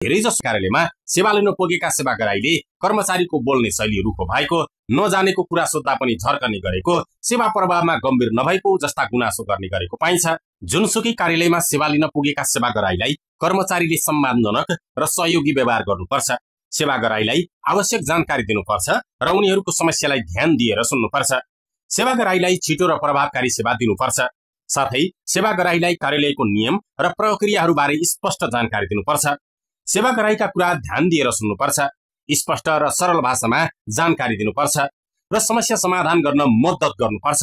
धेरैजसो कार्यालयमा सेवा लिन पुगेका सेवाग्राहीले कर्मचारीको बोल्ने शैली रुखो भएको, नजानेको कुरा सोध्दा पनि झर्कने गरेको, सेवा प्रभावमा गम्भीर नभएको जस्ता गुनासो गर्ने गरेको पाइन्छ। जुनसुकै कार्यालयमा सेवा लिन पुगेका सेवाग्राहीलाई कर्मचारीले सम्मानजनक र सहयोगी व्यवहार गर्नुपर्छ। सेवाग्राहीलाई आवश्यक जानकारी दिनुपर्छ र उनीहरूको समस्यालाई ध्यान दिएर सुन्नुपर्छ। सेवाग्राहीलाई छिटो र प्रभावकारी सेवा दिनुपर्छ। साथै सेवाग्राहीलाई कार्यालयको नियम र प्रक्रियाहरूबारे स्पष्ट जानकारी दिनुपर्छ। सेवाग्राहीका कुरा ध्यान दिएर सुन्नुपर्छ। स्पष्ट र सरल भाषामा जानकारी दिनुपर्छ र समस्या समाधान गर्न मद्दत गर्नुपर्छ।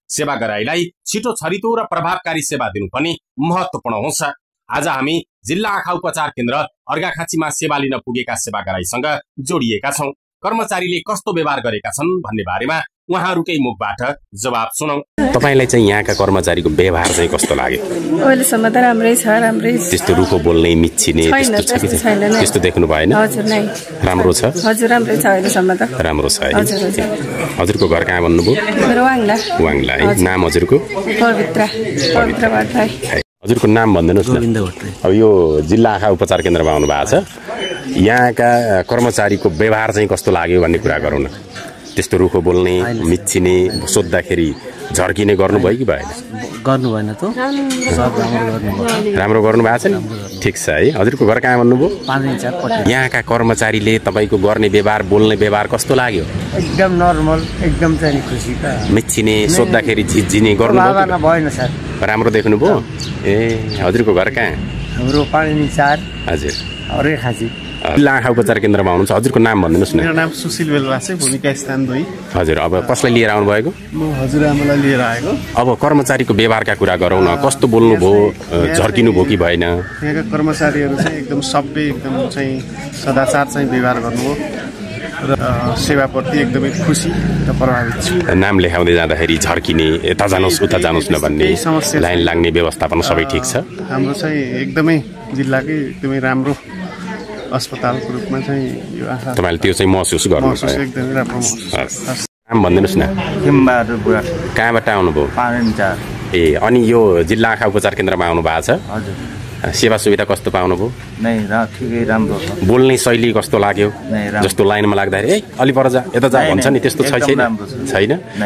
सेवाग्राहीलाई छिटो, छरितो र प्रभावकारी सेवा दिनु पनि महत्त्वपूर्ण हुन्छ। आज हामी जिल्ला आँखा उपचार केन्द्र अर्घाखाँचीमा सेवा लिन पुगेका सेवाग्राहीसँग जोडिएका छौं। कर्मचारीले कस्तो व्यवहार गरेका छन् भन्ने बारेमा उहाँहरूकै मुखबाट जवाब सुनौ। तपाईलाई चाहिँ यहाँका कर्मचारीको व्यवहार चाहिँ कस्तो लाग्यो? अहिलेसम्म त राम्रै छ, राम्रै। त्यस्तो रुखो बोल्ने, मिच्चिने त्यस्तो छ कि छैन? त्यस्तो देख्नु भएन? हजुर, नै राम्रो छ। हजुर, राम्रै छ अहिलेसम्म त। राम्रो छ है। हजुर हजुर। हजुरको घर कहाँ भन्नुभयो? मेरो वाङला। वाङला है। नाम हजुरको? पवित्र भट्टराई। हजुरको नाम भन्दिनुहोस् न। अब यो जिल्ला आँखा उपचार केन्द्रमा आउनु भएको छ, यहाँका कर्मचारीको व्यवहार चाहिँ कस्तो लाग्यो भन्ने कुरा गरौँ न। त्यस्तो रुखो बोल्ने, मिच्चिने, सोद्धाखेरि झर्किने गर्नुभयो कि भएन? गर्नु भएन त, राम्रो गर्नु भएको छ नि। ठिक छ है। हजुरको घर कहाँ भन्नुभयो? यहाँका कर्मचारीले तपाईँको गर्ने व्यवहार, बोल्ने व्यवहार कस्तो लाग्यो? एकदम नर्मल, एकदम चाहिँ खुसी त। मिच्चिने, सोद्धाखेरि झिझिने गर्नुभयो भएन सर? राम्रो देख्नुभयो? ए, हजुरको घर कहाँ? हाम्रो पानी 4। हजुर, अर्घाखाँची जिल्ला आँखा उपचार केन्द्रमा आउनुहुन्छ। हजुरको नाम भनिदिनुहोस् न। मेरो नाम सुशील बेलवासे, भूमिका स्थान 2। हजुर, अब कसलाई लिएर आउनु भएको? म हजुरआमालाई लिएर आएको। अब कर्मचारीको व्यवहारका कुरा गरौँ न। कस्तो बोल्नुभयो, झर्किनु भयो कि भएन? यहाँका कर्मचारीहरू चाहिँ एकदम सभ्य, एकदम चाहिँ सदाचार चाहिँ व्यवहार गर्नुभयो र सेवाप्रति एकदमै खुसी र प्रभावित छु। नाम लेखाउँदै जाँदाखेरि झर्किने, यता जानुहोस् उता जानुहोस् न भन्ने, लाइन लाग्ने व्यवस्थापन सबै ठिक छ? हाम्रो चाहिँ एकदमै जिल्लाकै एकदमै राम्रो अस्पतालको रूपमा चाहिँ यो आँखा तपाईँले त्यो चाहिँ महसुस गर्नुभयो? एकदमै राम्रो महसुस। नाम भनिदिनुहोस् न। हिमबहादुर बुढा। कहाँबाट आउनुभयो? पानी 4। ए, अनि यो जिल्ला आँखा उपचार केन्द्रमा आउनु भएको छ? हजुर। सेवा सुविधा कस्तो पाउनुभयो? नै ठिकै, राम्रो छ। बोल्ने शैली कस्तो लाग्यो? जस्तो लाइनमा लाग्दाखेरि ए अलि पर जा, यता जा भन्छ नि, त्यस्तो छैन?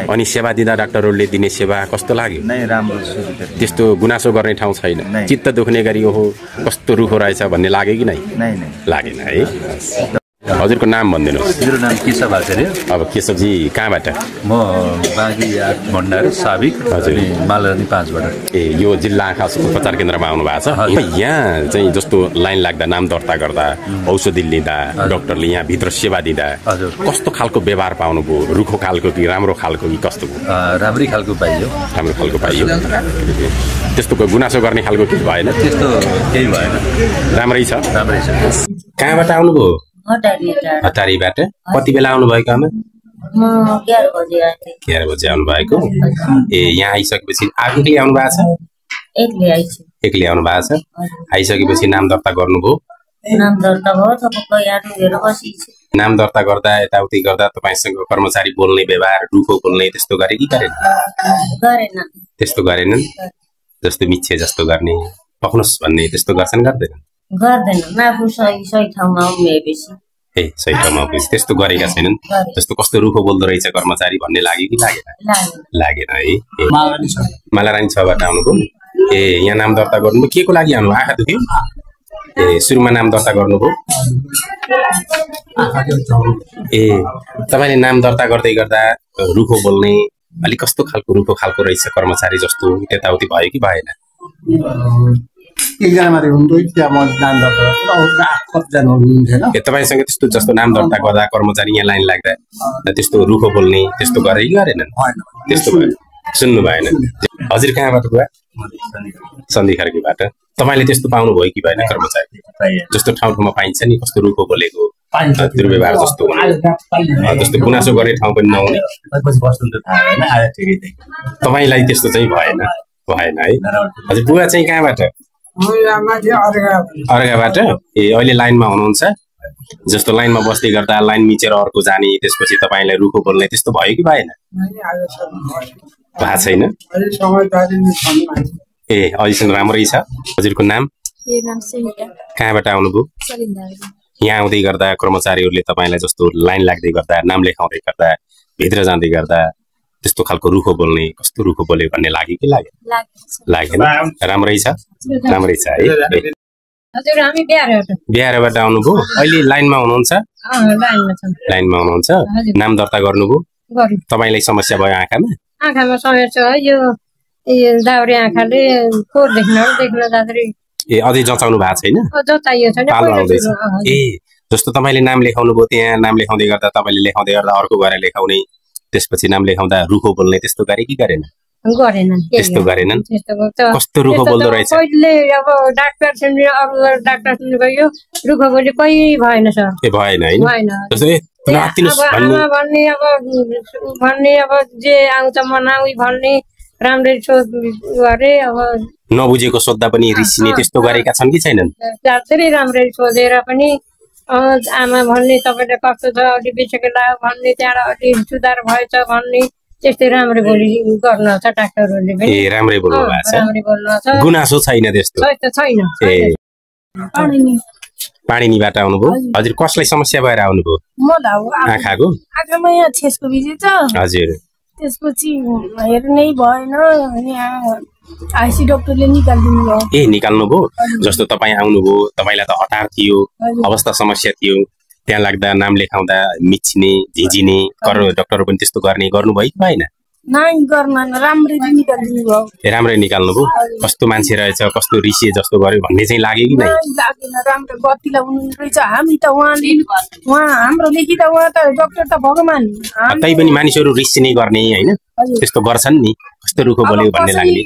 अनि सेवा दिँदा डाक्टरहरूले दिने सेवा कस्तो लाग्यो? नै राम्रो सुविधा। त्यस्तो गुनासो गर्ने ठाउँ छैन? चित्त दुख्ने गरी ओहो कस्तो रुखो रहेछ भन्ने लाग्यो कि नै? लागेन है। हजुरको नाम भनिदिनुहोस्। मेरो नाम केशव आचार्य। अब केशवजी कहाँबाट? म बागी 8 भण्डार साबिक, हजुर, मालरानी 5 बाट। ए, यो जिल्ला आँखा उपचार केन्द्रमा आउनु भएको छ। यहाँ चाहिँ जस्तो लाइन लाग्दा, नाम दर्ता गर्दा, औषधि लिँदा, डाक्टरले यहाँ भित्र सेवा दिँदा कस्तो खालको व्यवहार पाउनुभयो? रुखो खालको कि राम्रो खालको कि कस्तो? राम्रै खालको पाइयो। राम्रो खालको पाइयो। त्यस्तो गुनासो गर्ने खालको केही भएन? त्यस्तो केही भएन, राम्रै छ। राम्रै छ। कहाँबाट आउनुभयो? हटारीबाट। कति बेला आउनुभएको आमा? 11 बजे आउनु भएको। ए, यहाँ आइसकेपछि एक्लै आउनु भएको छ? एक्लै आउनु भएको छ। आइसकेपछि नाम दर्ता गर्नुभयो? नाम दर्ता भयो। नाम दर्ता गर्दा, यताउति गर्दा तपाईँसँग कर्मचारी बोल्ने व्यवहार, रुखो बोल्ने त्यस्तो गरे कि गरेन? त्यस्तो गरेनन्? जस्तो मिच्छे जस्तो गर्ने, पक्नुहोस् भन्ने त्यस्तो गर्छन् गर्दैनन्? आफू सही ठाउँमा उभिएपछि। ए, सही ठाउँमा उभिएपछि त्यस्तो गरेका छैनन्? त्यस्तो कस्तो रुखो बोल्दो रहेछ कर्मचारी भन्ने लाग्यो कि लागेन? लागेन है। मालारानी 6 बाट आउनुभयो। ए, यहाँ नाम दर्ता गर्नुभयो। के को लागि आउनु? आँखा दुख्यो? ए, सुरुमा नाम दर्ता गर्नुभयो? ए, तपाईँले नाम दर्ता गर्दै गर्दा रुखो बोल्ने, अलिक कस्तो खालको रुखो खालको रहेछ कर्मचारी जस्तो त्यताउति भयो कि भएन? तपाईँसँग त्यस्तो जस्तो नाम दर्ता गर्दा कर्मचारी यहाँ लाइन लाग्दा त्यस्तो रुखो बोल्ने त्यस्तो गरे कि गरेनन्? त्यस्तो भयो? सुन्नु भएन? हजुर कहाँबाट गयो? सन्धि खर्कीबाट। तपाईँले त्यस्तो पाउनुभयो कि भएन? कर्मचारी जस्तो ठाउँ ठाउँमा पाइन्छ नि, कस्तो रुखो बोलेको, दुर्व्यवहार जस्तो, जस्तो गुनासो गर्ने ठाउँ पनि नहुने, तपाईँलाई त्यस्तो चाहिँ भएन? भएन है। हजुर, बुवा चाहिँ कहाँबाट? अर्घाबाट। ए, अहिले लाइनमा हुनुहुन्छ? जस्तो लाइनमा बस्दै गर्दा लाइन मिचेर अर्को जाने, त्यसपछि तपाईँलाई रुखो बोल्ने त्यस्तो भयो कि भएन? भएको छैन? ए, अहिलेसम्म राम्रै छ। हजुरको नाम? मेरो नाम सेमिका कहाँबाट आउनुभयो सलिन्दा यहाँ आउँदै गर्दा कर्मचारीहरूले तपाईँलाई जस्तो लाइन लाग्दै गर्दा नाम लेखाउँदै गर्दा भित्र जाँदै गर्दा त्यस्तो खालको रुखो बोल्ने कस्तो रुखो बोल्यो भन्ने लाग्यो कि लागेन राम्रै छ है हजुर हामी बिहारबाट आउनुभयो अहिले लाइनमा हुनुहुन्छ नाम दर्ता गर्नुभयो तपाईँलाई समस्या भयो आँखामा समस्या हो यो दाउरे आँखाले कोर देख्न जाँदै ए अझै जचाउनु भएको छैन पालो आउँदैछ ए जस्तो तपाईँले नाम लेखाउनु भयो त्यहाँ नाम लेखाउँदै गर्दा तपाईँले लेखाउँदै गर्दा अर्को गएर लेखाउने त्यसपछि नाम लेखाउँदा रुखो बोल्ने त्यस्तो गरे कि गरेन त्यस्तो गरेनन् कस्तो रुखो बोल्दो रहेछ अब डाक्टर डाक्टर गयो रुखो बोली कोही भएन सर ए भएन हैन भन्ने अब जे आउँछ मनाउ भन्ने राम्ररी गरे अब नबुझेको सोद्धा पनि रिसिने त्यस्तो गरेका छन् कि छैनन् धेरै राम्ररी सोधेर पनि आमा भन्ने तपाईँले कस्तो छ अलि बिसकेला भन्ने त्यहाँबाट अलि सुधार भएछ भन्ने त्यस्तै राम्रो बोली गर्नु छ डाक्टरहरूले पनि ए राम्रै बोल्नु भएको छ गुनासो छैन त्यस्तो छैन ए पाणिनीबाट आउनुभयो हजुर कसलाई समस्या भएर आउनुभयो आँखाको आँखामा यहाँ छेसको बिजी छ हजुर त्यसपछि हेर्नै भएन यहाँ आइसी डाक्टरले निकालिदिनु भयो ए निकाल्नु भयो जस्तो तपाईँ आउनुभयो तपाईँलाई त हतार थियो अवस्था समस्या थियो त्यहाँ लाग्दा नाम लेखाउँदा मिच्ने झिझिने डाक्टर पनि त्यस्तो गर्नुभयो कि भएन राम्रै निकालिदिनु भयो राम्रै निकाल्नु भयो कस्तो मान्छे रहेछ कस्तो रिसिए जस्तो गर्यो भन्ने चाहिँ लाग्यो कि लागेन राम्रो गतिला हुनु रहेछ हामी त उहाँ हाम्रो लेखी त उहाँ त डाक्टर त भगवान तै पनि मानिसहरू रिसिने गर्ने हैन त्यस्तो गर्छन् नि कस्तो रुखो बोल्यो भन्ने लाग्ने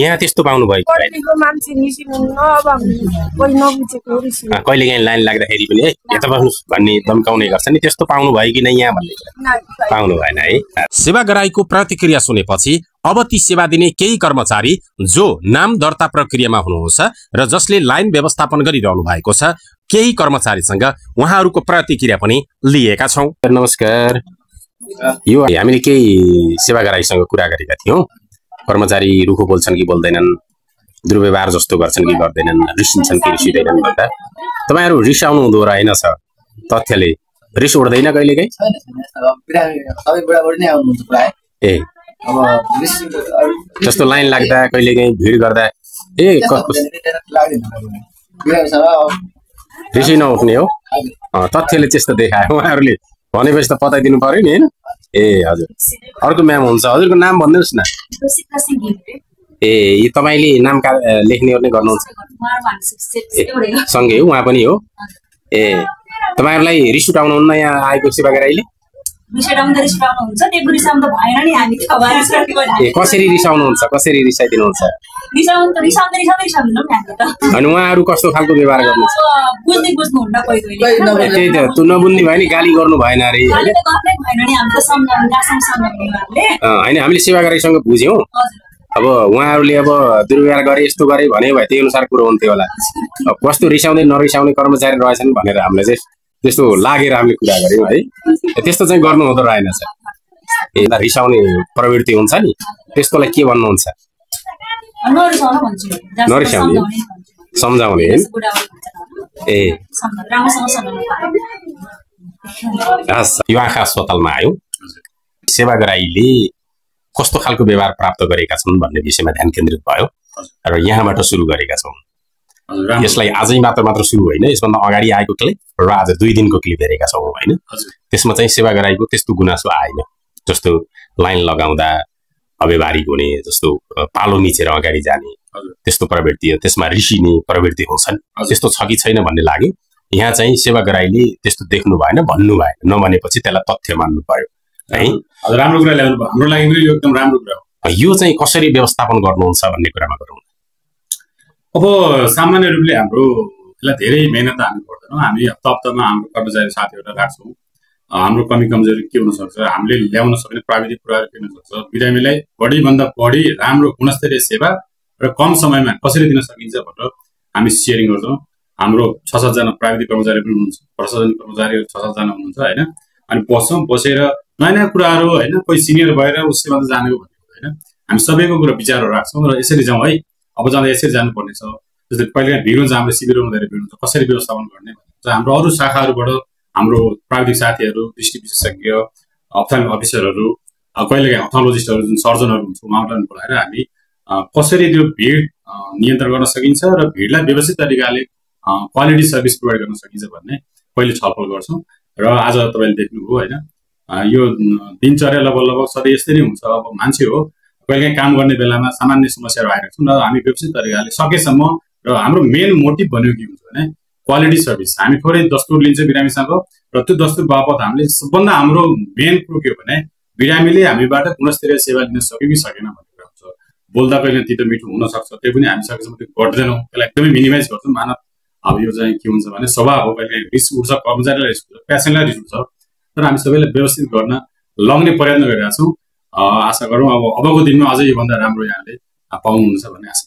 यहाँ त्यस्तो पाउनु भयो कहिले काहीँ लाइन लाग्दाखेरि पनि यता बस्नुहोस् भन्ने धम्काउने गर्छ नि त्यस्तो पाउनु भयो कि नै यहाँ भन्ने पाउनु भएन है सेवा गराईको प्रतिक्रिया सुनेपछि अब ती सेवा दिने केही कर्मचारी जो नाम दर्ता प्रक्रियामा हुनुहुन्छ र जसले लाइन व्यवस्थापन गरिरहनु भएको छ केही कर्मचारीसँग उहाँहरूको प्रतिक्रिया पनि लिएका छौं। नमस्कार, यो हामीले केही सेवा गराईसँग कुरा गरेका थियौं। कर्मचारी रुखो बोल्छन् कि बोल्दैनन्, दुर्व्यवहार जस्तो गर्छन् कि गर्दैनन्, रिसिन्छन् कि रिसिँदैनन् भन्दा तपाईहरु रिसाउनु हुँदो रहेनछ तथ्यले रिस उड्दैन कहिलेकाहीँ? ए जस्तो लाइन लाग्दा कहिलेकाहीँ भिड गर्दा ए रिसै नउठ्ने हो तथ्यले त्यस्तो देखायो उहाँहरूले भनेपछि त बताइदिनु पर्यो नि हैन? ए हजुर, अर्को म्याम हुन्छ, हजुरको नाम भन्नुहोस् न। ए यो तपाईले नाम लेख्ने गर्ने गर्नुहुन्छ? सँगै हो, उहाँ पनि हो। ए तपाईहरुलाई रिस उठाउनुहुन्न यहाँ आएको सेवा गराईले? कसरी रिसाउनुहुन्छ, कसरी रिसाइदिनुहुन्छ? अनि उहाँहरू कस्तो खालको व्यवहार गर्नुहुन्छ? त्यही त, तँ नबुझ्ने भयो नि गाली गर्नु भएन अरे होइन? हामीले सेवा गराईसँग बुझ्यौँ। अब उहाँहरूले अब दुर्व्यवहार गरे यस्तो गरे भने भए त्यही अनुसार कुरो हुन्थ्यो होला। कस्तो रिसाउँदै नरिसाउने कर्मचारी रहेछन् भनेर हामीले चाहिँ त्यस्तो लागेर हामीले कुरा गर्यौँ है। त्यस्तो चाहिँ गर्नु हुँदो रहेनछ। ए रिसाउने प्रवृत्ति हुन्छ नि, त्यस्तोलाई के भन्नुहुन्छ? नरिसाउने, सम्झाउने। ए हस्, यो आँखा अस्पतालमा आयो, सेवा गराईले कस्तो खालको व्यवहार प्राप्त गरेका छन् भन्ने विषयमा ध्यान केन्द्रित भयो र यहाँबाट सुरु गरेका छौँ। यसलाई आजै मात्र सुरु होइन, यसभन्दा अगाडि आएको क्लिप र आज 2 दिनको क्लिप हेरेका छौँ होइन? त्यसमा चाहिँ सेवा गराईको त्यस्तो गुनासो आएन। जस्तो लाइन लगाउँदा अव्यवहारिक हुने, जस्तो पालो मिचेर अगाडि जाने त्यस्तो प्रवृत्ति, त्यसमा रिसिने प्रवृत्ति हुन्छन्, त्यस्तो छ कि छैन भन्ने लाग्यो। यहाँ चाहिँ सेवा गराईले त्यस्तो देख्नु भएन, भन्नु भएन, नभनेपछि त्यसलाई तथ्य मान्नु पर्यो है। राम्रो कुरा ल्याउनु भयो, हाम्रो लागि यो एकदम राम्रो कुरा हो। यो चाहिँ कसरी व्यवस्थापन गर्नुहुन्छ भन्ने कुरामा गरौँ। अब सामान्य रूपले हाम्रो यसलाई धेरै मेहनत हाल्नु पर्दैन। हामी हप्तामा हाम्रो कर्मचारी साथीहरूलाई राख्छौँ। हाम्रो कमी कमजोरी के हुनसक्छ, हामीले ल्याउन सक्ने प्राविधिक कुराहरू के हुनसक्छ, बिरामीलाई बढीभन्दा बढी राम्रो गुणस्तरीय सेवा र कम समयमा कसरी दिन सकिन्छ भनेर हामी सेयरिङ गर्छौँ। हाम्रो 6-7 जना प्राविधिक कर्मचारी पनि हुनुहुन्छ, प्रशासनिक कर्मचारीहरू 6-7 जना हुनुहुन्छ होइन? अनि बसेर नयाँ नयाँ कुराहरू होइन, कोही सिनियर भएर उसले मात्र जानेको भनेको होइन, हामी सबैको कुरा विचारहरू राख्छौँ र यसरी जाउँ है। अब जाँदा यसरी जानुपर्ने छ। जस्तै कहिलेकाहीँ भिड हुन्छ, हाम्रो शिविरमा धेरै भिड हुन्छ, कसरी व्यवस्थापन गर्ने भनेर हाम्रो अरू शाखाहरूबाट हाम्रो प्राविधिक साथीहरू, दृष्टि विशेषज्ञ, अप्थाल्मिक अफिसरहरू, कहिलेकाहीँ अप्थोलोजिस्टहरू, जुन सर्जनहरू हुन्छ, उहाँहरूलाई बोलाएर हामी कसरी त्यो भिड नियन्त्रण गर्न सकिन्छ र भिडलाई व्यवस्थित तरिकाले क्वालिटी सर्भिस प्रोभाइड गर्न सकिन्छ भन्ने पहिले छलफल गर्छौँ। र आज तपाईँले देख्नुभयो होइन, यो दिनचर्या लगभग सधैँ यस्तै नै हुन्छ। अब मान्छे हो, कहिलेकाहीँ काम गर्ने बेलामा सामान्य समस्याहरू आइरहेको छन् र हामी व्यवस्थित तरिकाले सकेसम्म, र हाम्रो मेन मोटिभ भन्यो के हुन्छ भने क्वालिटी सर्भिस। हामी थोरै दस्तुर लिन्छौँ बिरामीसँग, र त्यो दस्तुर बापत हामीले सबभन्दा हाम्रो मेन कुरो के हो भने बिरामीले हामीबाट गुणस्तरीय सेवा लिन सक्यो कि सकेन भन्ने कुरा हुन्छ। बोल्दा कहिले तितो मिठो हुनसक्छ, त्यो पनि हामी सकेसम्म त्यो गर्दैनौँ, त्यसलाई एकदमै मिनिमाइज गर्छौँ। मानव अब यो चाहिँ के हुन्छ भने स्वभाव हो, कहिले रिस उठ्छ, कर्मचारीलाई रिस उठ्छ, पेसेन्टलाई रिस उठ्छ, तर हामी सबैलाई व्यवस्थित गर्न लग्ने प्रयत्न गरिरहेका छौँ। आशा गरौँ अबको दिनमा अझै योभन्दा राम्रो यहाँले पाउनुहुन्छ भन्ने आशा।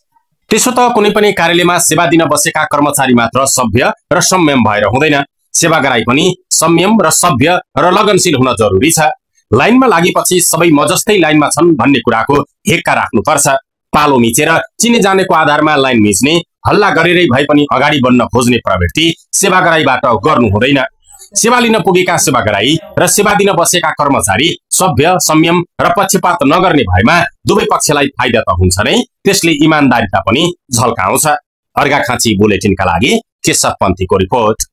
त्यसो त कुनै पनि कार्यालयमा सेवा दिन बसेका कर्मचारी मात्र सभ्य र संयम भएर हुँदैन। सेवाग्राही पनि संयम र सभ्य र लगनशील हुन जरुरी छ। लाइनमा लागेपछि सबै म जस्तै लाइनमा छन् भन्ने कुराको हेक्का राख्नुपर्छ। पालो मिचेर चिने जानेको आधारमा लाइन मिच्ने, हल्ला गरेरै भए पनि अगाडि बढ्न खोज्ने प्रवृत्ति सेवाग्राहीबाट गर्नु हुँदैन। सेवा लिन पुगेका सेवाग्राही र सेवा दिन बसेका कर्मचारी सभ्य, संयम र पक्षपात नगर्ने भएमा दुवै पक्षलाई फाइदा त हुन्छ नै, त्यसले इमानदारीता पनि झल्काउँछ। अर्घाखाँची बुलेटिनका लागि केशव पन्थीको रिपोर्ट।